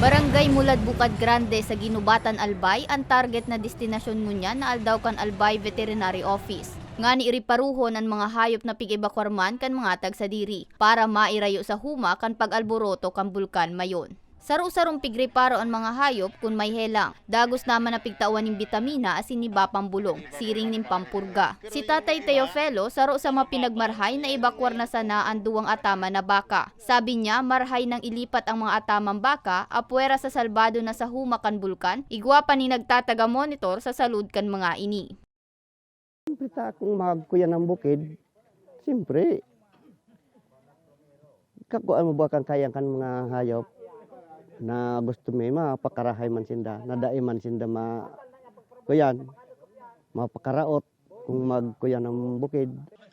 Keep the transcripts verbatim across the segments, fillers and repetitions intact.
Barangay Mulad Bukad Grande sa Guinobatan, Albay, an target na destinasyon ngunyan na aldaw kan Albay Veterinary Office, ngani riparuhon an mga hayop na pig-ebakwar man kan mga tagsadiri, para mairayo sa huma kan pag-alboroto kan Bulkan Mayon. Saro-sarong pigriparo an mga hayop kun may helang, dagos naman na pigtawan nin bitamina asin iba pang bulong, siring nin pampurga. Si Tatay Teofilo, saro sa mga pinagmarhay na ebakwar na sana an duwang ataman na baka. Sabi niya, marhay nang ilipat ang mga atamang baka apwera sa salbado na sa huma kan bulkan, igwa pa nin nagtataga-monitor sa salud kan mga ini. Siyempre, ta kung magkuya ng bukid, siyempre, kakuan mo ba kan kayang kan mga hayop na gusto may mapakarahay man sinda, na dai man sinda ma-, kuyan, mapakaraot kung magkuya ng bukid.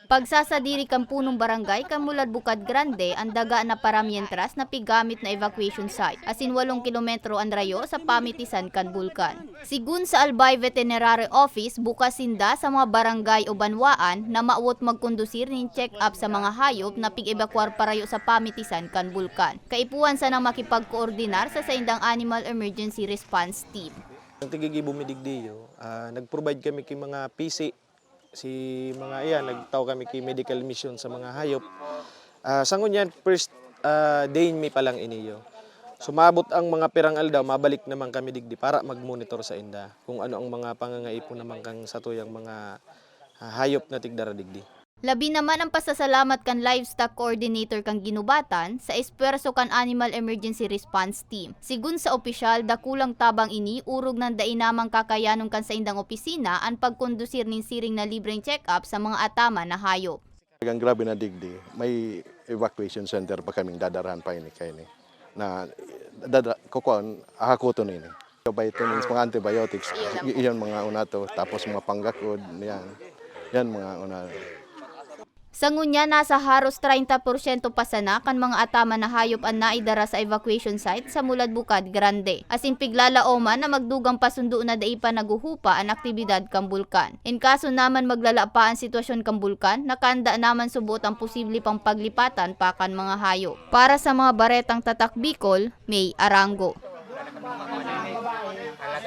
Pagsasadiri kan punong barangay kan Mulad Bukad Grande an daga na paramientras na pigamit na evacuation site, asin walong kilometro an rayo sa pamitisan kan bulkan. Sigun sa Albay Veterinary Office, bukas sinda sa mga barangay o banwaan na mawot magkondusir nin check-up sa mga hayop na pig-ebakwar parayo sa pamitisan kan bulkan. Kaipuhan sanang makipagkoordinar sa saindang Animal Emergency Response Team. Ang tigigibo mi digdiyo, ah, nag-provide kami ki mga pisi, si mga iyan, nagtao kami ki medical mission sa mga hayop. Ah, sa ngunyan, first, ah, day mi pa lang iniyo. Sumabot ang mga pirang aldaw, mabalik naman kami digdi para mag-monitor sa inda kung ano ang mga pangangaipo naman kang satuyang mga, ah, hayop na tigdara digdi. Labi naman ang pasasalamat kan Livestock Coordinator kan Guinobatan sa espuwerso kan Animal Emergency Response Team. Sigun sa opisyal, dakulang tabang ini, orog nang dai naman kakayanon kan saindang opisina an pagkondusir nin siring na libreng check-up sa mga ataman na hayop. Talagang grabe na digdi, may evacuation center pa kaming dadarahan pa ini kaini. Na dada-, kukuan, ahakoton ini. Vitamins, mga antibiotics, y-, iyan mga una to, tapos mga panggakod, yan. Yan mga una. Sa ngunyan, nasa haros treinta porsyento pa sana kan mga ataman na hayop an naidara sa evacuation site sa Mulad Bukad Grande. Asin piglalaoman na magdugang pa sundo na dai pa naghuhupa an aktibidad kan bulkan. In kaso naman maglala pa an sitwasyon kan bulkan, nakanda naman suboot ang posible pang paglipatan pa kan mga hayop. Para sa mga baretang Tatak Bicol, May Arango.